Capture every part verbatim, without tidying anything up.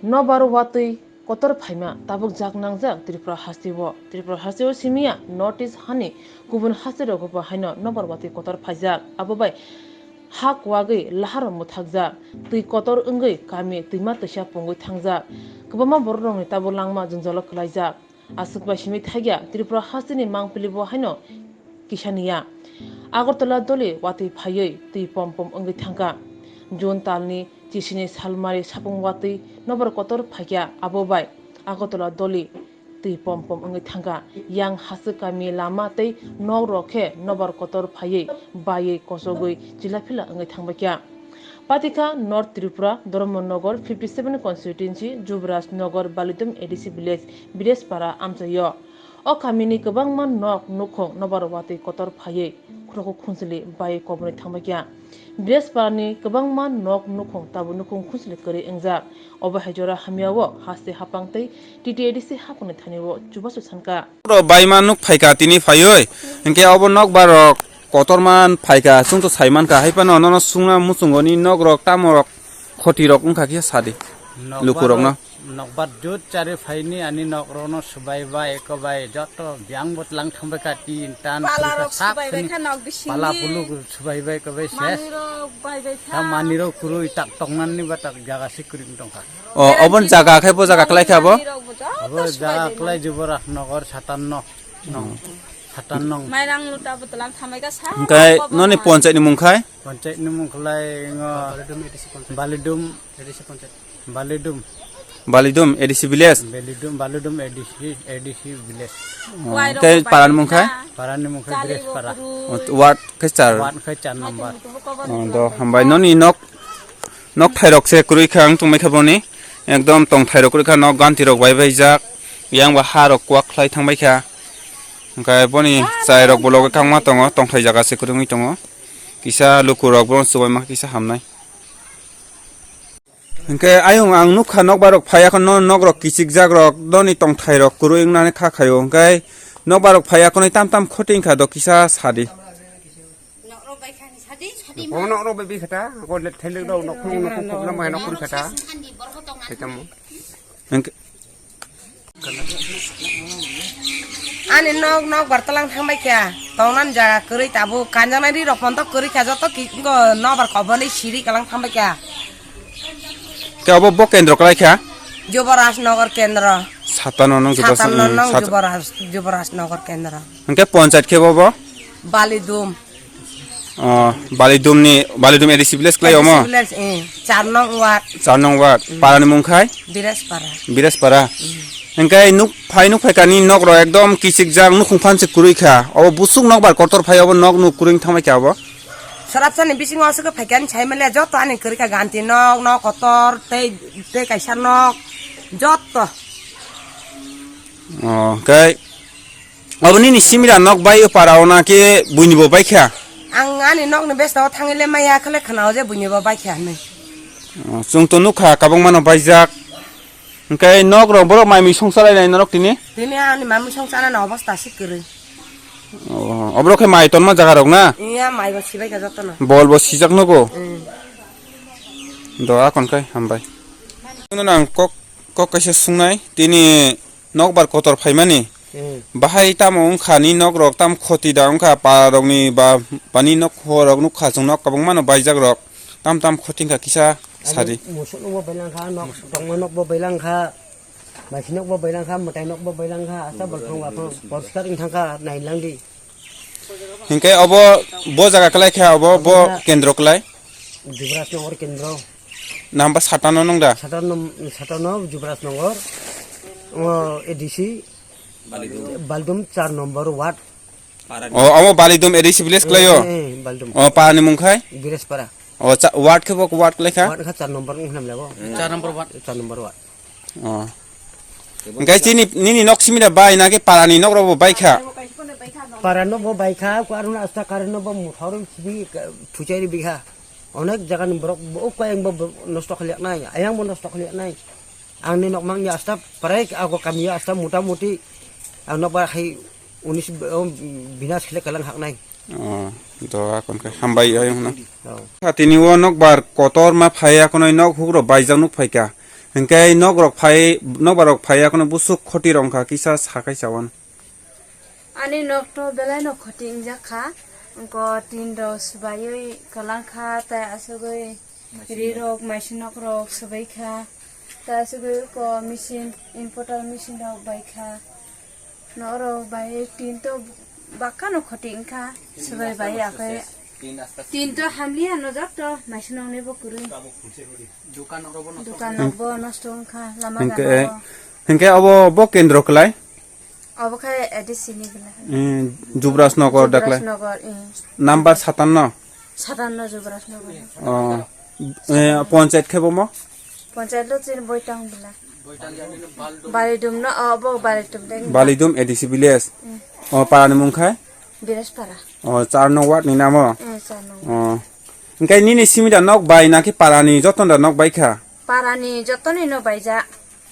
Nobar watwi kotor phaima tabuk jak nangjak Tripura hasteo. Tripura hasteo simiya North East hani kubun hasterogo bo haino nobar watwi kotor phaijak. Abo bai ha kuwagwi laharo mwthakjak, twi kotor wngwi kami twima twisa pungwi thangjak. Kwbangma bororokni tabuk langma jwngjalo kwlaijak. Aswk bai simi thakya Tripura hasteni mangpili bo haino kisa niya. Agartala doli watwi phaiwi twi pom pom wngwi thangkha. June talni chisini salmari sapung watwi nobar kotor phaikha, abo bai Agartala doli twi pom pom wngwi thangkha. Yang haswk kami lama tei nok rok khe nobar kotor phaiwi baiwi kosogwi chilaphila wngwi thangbaikha. Patikha North Tripura, Dharmanagar fifty seven constituency, Jubraj Nagar, Balidum A D C village, Birespara amchaio. O kamini kwbangma nok nukhung nobar watwi kotor phaiwi khurokho khunsili bai koboni thangbaikha. Birespara ni kwbangma nok nukhung tabuk nukhung khunsili kwrwi wngjak. Obo hai jora hamyao haste hapang tei T T A D C hapangni thani o chubachu sankha. Oro baima nuk phaikha tini phaiwi, hinkhe obo nokbar rok kotorma phaikha, chwngto saimankha, haiphano nono swngna muchungoni nok rok tamo rok khoti rok wngkha khe sadi. Nokbar lukurokno. Nokbar jut chari phaini ani nok rokno swbai bai, eko bai, joto biyang botlang thangbai kha tin tan. Pala rok sak swbai bai kha nok bisingo. Pala pulu swbai bai, eko bai ses. Manwi rok bai bai kha. Manwi rok kwrwi tak tongnani ba tak jaga se kwrwi tongkha. O, obon jaga khe bo jaga kwlai kha bo? Abo jaga kwlai Juboraj Nagar satanno. Nong. Satanno. Mairang luta botlam thamai ka sa. Hingkai noni ponchai ni mung khai? Ponchai ni mung khlai ngo Balidum. Balidum. Balidum A D C village. Balidum, Balidum A D C, A D C village. Oh, tei paran mung khai? Paran ni mung khai Birespara. Oh, ward khai char. Ward khai char number. Oh, do hambai noni nok Nok thairok se kwrwi kha ang tongmai kha boni. Ekdom tong thairok kwrwi kha, nok ganti rok bai bai jak. Yang ba ha rok kwak khlai thang bai kha. Hwnkhe boni chai rok bo logi kangma tongo, tong thai jaga se kwrwngwi tongo. Kisa luku rok bono chubaima kisa hamnai. Hwnkhe ayung ang nukha nokbar rok phai, akhon no nok rok kichik jak rok, noni tong thairok kwrwi wngnani kha khaio. Hwnkhe nokbar rok phai, akhonwi tam tam khoti wngkha do kisa sadi. Bono rok bai bi khata, ko le thele do nok khung nok khung na mai nok khung khata. Tamo. Ani nok nok bartalang thang bai kha. Tongnan jaga kwrwi tabuk kanjaknai ri rok pon to kwrwi kha joto ki ko nobar koboni siri kalang thang bai kha. Ke abo bo kendro kwlai kha? Juboraj Nagar kendro. Satano nong Juboraj, Satano nong Sat- Juboraj, Juboraj Nagar kendro. Hwnkhe ponchayat khe bo bo? Balidum. Oh, Balidum ni, Balidum A D C village kwlai omo? A D C village, eh, char nong ward. Char nong ward. Mm. Para ni mung khai? Birespara. Birespara. Mm. Hingkai nuk phai nuk phai kani nok rok ekdom kichik jak, nukhung phan se kwrwi kha. Obo busuk nokbar kotor phai obo nok nuk kwrwi thangbai kha obo. Sarap sani bisingo aswk phai kani sai male joto ani kwrwi kha ganti nok, nok kotor tei, tei kaisa nok joto. Oh, hingkai Obo nini simira nok bai o para o na khe buini bo bai kha? Ang ani nokni besta o thangwi le maya khe le khna o je buini bo bai kha hinwi. Oh, chwng to nukha kabangma no baijak. Hwnkhe nok rok borok mai mui song chalai nai norok tini? Tini ani mamui song chana na obostha se kwrwi. Oh, oborok khe mai tonma jaga rok na? Iya mai bo sibai kha joto no. Bol bo sijak nogo. Mm. Do akon khai hambai. Nang kok, kok kaisa sungnai tini nokbar kotor phaimani. Hmm. Bahai tamo wngkha ni nok rok tam khoti da wngkha pa rok ni ba pani nok ho rok nukha chwng nok kwbangma no baijak rok tam tam khoti wngkha kisa sadi. Musuk nok bo bailangkha, nok tongma nok bo bailangkha, maisi nok bo bailangkha, mwtai nok bo bailangkha, asa bwlkhang bwlkhang poriskar wng thangkha nai langdi. Hinkhe obo bo jaga kwlai kha obo bo kendro kwlai. Jubraj Nagar kendro. Namba satano nong da? Satano, satano Jubraj Nagar. O A D C. Balidum char number ward. O, omo Balidum A D C village kwlaio? Eh, eh, Balidum. O, para ni mung khai? Birespara. O, cha-, ward khe bo ward kwlai kha? Ward kha char number wng khnam lebo. Char number ward. Char number ward. O. Hingkai chini, nini nok simida bai na khe para ni nok rok bo bai kha? Para nok bo bai kha, ko aruna asta current nok bo muthor sibi phuchai ri bi kha. Onek jaga ni borok bo kayang bo nosto khaliak nai, ayang bo nosto khaliak nai. Ang ni nok mang ni asta prai ako kami asta mota moti ang nok ba hai unis, oh, binas khele kalang hak nai. Oh, do akon khe hambai ayong no. Oh. Kha tini o nok bar kotor ma phai akonoi nok huk ro baijak nuk phai kha. Hinkhe nok rok phai, nok barok phai, akono busuk khoti rok wngkha, kisa sakai chawan. Ani nok to belai no khoti ingjak kha, wngko tin rok swbaiwi kwlang kha, tai aswgwi ri rok, maisu nok rok swbai kha, tai aswgwi ko machine, importer machine rok bai kha. Norok bai tin to bakha no khoti wngkha, swbai bai akhe tin to hamliya no jat to maisu nok ni bo kwrwi. Dukan rok bo nosto. Dukan rok bo nosto wngkha, lama Hinkhe, gana bo. Hinkhe abo bo kendro kwlai? Abo khe A D C ni bwla. Hmm, Jubraj Nagar daklai. Jubraj Nagar, eh. Number satanno? Satanno Jubraj Nagar. Oh. Eh, panchayat khe bo mo? Panchayat lo chini Boitang bwla. Balidum no, oh, bo Balidum deng. Balidum A D C village. Hmm. Oh, para ni mung khai? Birajpara. Oh, char no ward ni namo? Eh, char no ward. Oh. Hinkhe nini simi da nok bai naki para ni joton da nok bai kha? Para ni joton ni no bai ja.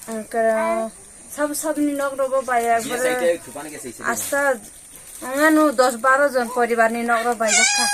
Angkara sab sab ni nok robo bai ya. Asta anganu dos baro jon poribar ni nok ro bai ja kha.